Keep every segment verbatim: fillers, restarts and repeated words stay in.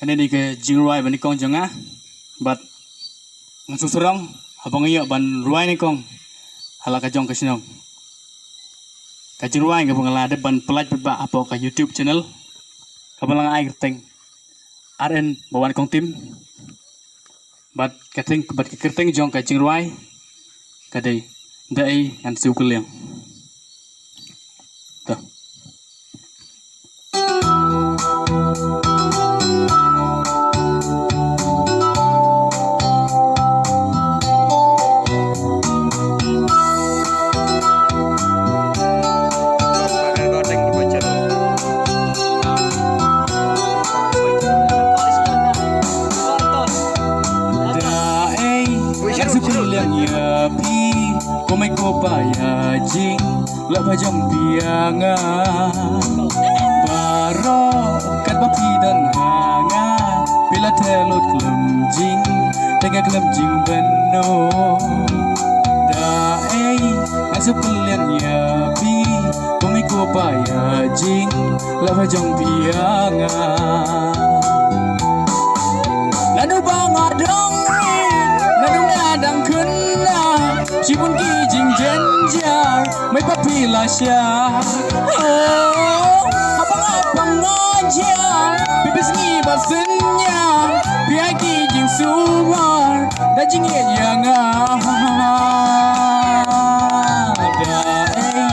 Kane dei ka jingrwai ba nyngkong jong nga. Bad ngan sngewsarong haba nga ïoh ban rwai nyngkong ha la ka jong ka shnong. Ka jingrwai kaba nga la dep ban pyllait paidbah hapoh ka YouTube channel, kaba la nga ai kyrteng R N Bawan Kong Tim. Bad ka kyrteng, bad ka kyrteng jong ka jingrwai ka dei Da Ei Ngan Siew Kylliang. To. Da ei, ngan siew kylliang ïa phi, ko mei ko pa ïa jinglah ba jong phi ïa nga. Baroh katba phi don ha nga, phi la theh lut khlem jing, te nga khlem jingpynbeit. Da ei, ngan siew kylliang ïa phi, ko mei ko pa ïa jinglah ba jong phi ïa nga. Naduh ba nga dang rit, naduh nga dang khynnah, shibun ki jingjynjar mei pa phi la shah. Oh, haba nga pang nga jia, phi phi sngi bad synñia, phi ai ki jingsumar da jingïeit ïa nga. Da ei,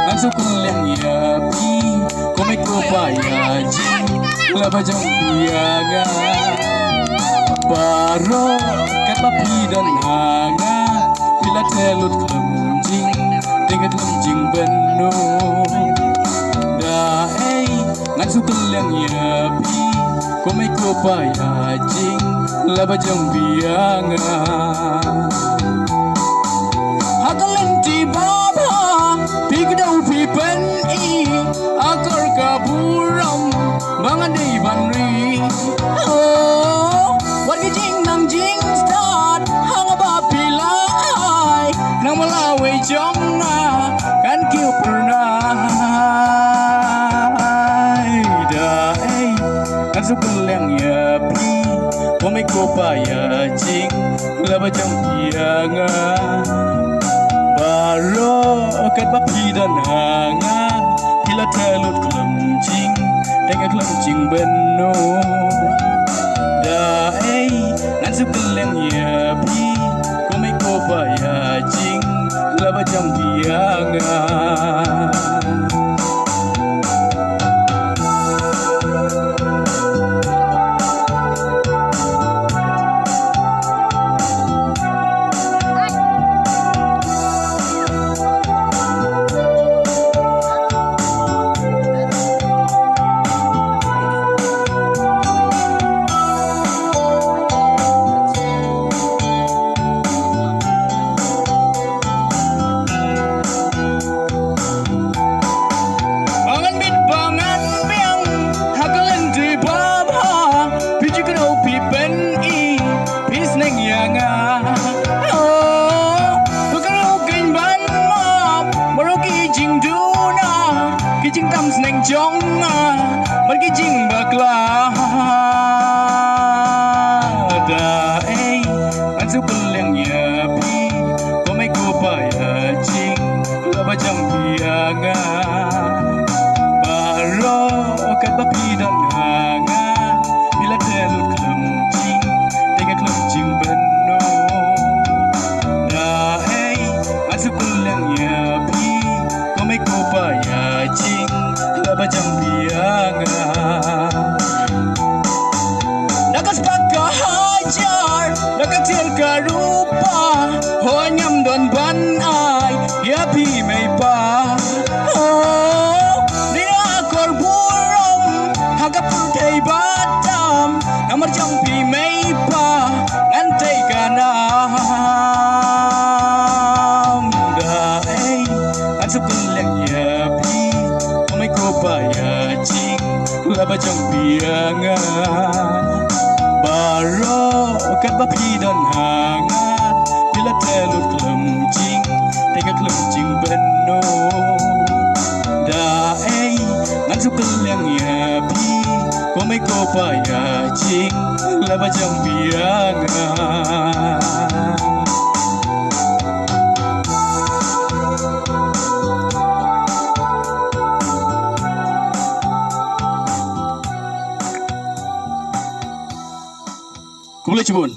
ngan siew kylliang ïa phi, ko mei ko pa ïa jinglah ba jong phi ïa nga. Baroh katba phi don ha nga, phi la theh lut khlem jing, te nga khlem jingpynbeit. Da ei, ngan siew kylliang ïa phi, ko mei ko pa ïa jinglah ba jong phi ïa nga. Ha ka lynti ba bha, phi kdew phi pyni, akor ka burom ba nga dei ban ri. Oh, wat ki jingnang jingstad, hangba phi la ai, nang ma la wei jong nga, kan kiew pyrnai. Da ei, ngan siew kylliang ïa phi, ko mei ko pa ïa jinglah ba jong phi ïa nga. Baroh katba phi don ha nga, phi la theh lut khlem jing, te nga khlem jingpynbeit. Da ei, ngan siew kylliang ïa phi, ko mei ko pa ïa jinglah ba jong phi ïa nga. Ba ngan bit ba ngan biang, ha ka lynti ba bha, phi ju kdew phi pyni, phi sneng ïa nga. Oh, phi kdew kein ban map baroh ki jingduna, ki jingtam sneng jong nga, bad ki jingbakla. Da ei, ngan siew kylliang ïa phi, ko mei ko pa ïa jinglah ba jong phi ïa nga. Baroh katba phi don ha nga, phi la theh lut khlem jing, te nga khlem jingpynbeit. Da ei, ngan siew kylliang ïa phi, ko mei ko pa ïa jinglah ba jong phi ïa nga. Na ka spah ka hajar, na ka ksiar ka rupa, ho ngam don ban ai ïa phi mei pa. Oh, na ka akor burom, ha ka pyrthei ba tam, namar jong phi mei pa, ngan tei ka nam. Da ei, ngan siew kylliang ïa phi, ko mei ko pa ïa jinglah ba jong phi ïa nga. Baroh katba phi don ha nga, phi la theh lut khlem jing, te nga khlem jingpynbeit. Da ei, ngan siew kylliang ïa phi, ko Mei ko pa ïa jing la ba jam biang. Khublei shibun.